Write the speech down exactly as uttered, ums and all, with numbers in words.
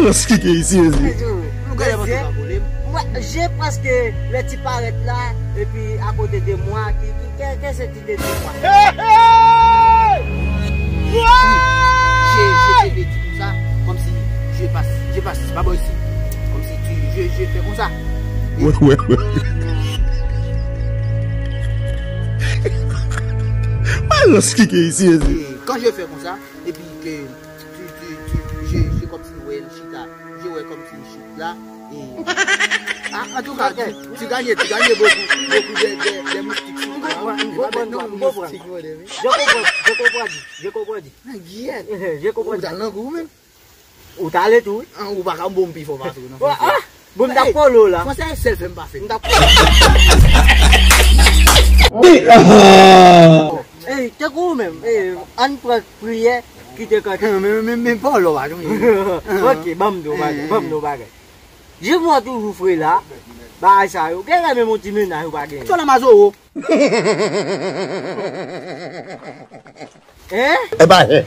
Rans ki gen isi, mezye. Nou gade mwen pa vole. Mwen, je paske lè ti parèt la, epi akote de mwa, ki, ki, ki, ki se ti de di mwa. J'ai j'ai fait comme ça, comme si je passe, je passe, c'est pas bon ici. Comme si tu, je, je fais comme ça. Wè, wè, wè. Mwen rans ki gen isi, mezye. Et quand je fais comme ça, et puis que tu, tu, tu, je, je comme si ouais, chita, je ouais comme si chita là, et ah, en tout cas, tu, tu gagnes, tu gagnes beaucoup, beaucoup de, de, de moustiques. M konprann, m konprann, m konprann. Je comprends, je comprends, je comprends. Giyèt. Je comprends. Ou ta nan gou menm. Ou ta ale tou, wi. An, ou pa ka bon pi fò pase nan Wa- fransè. Ah! Bon, m t ap polo la. Fransè sèl fè m pa fè. M t ap Ey, tankou ou menm, ey, ann pran priyè, kite kante. Men, men, men, men polo pa tou. Ok, ban m di w bagay, ban m di w bagay. Je mwen toujou fre la, bagay sa yo. Gen lè menm yon ti mennaj ou pa gen. Tò la mazoro. Hein? E ba, e.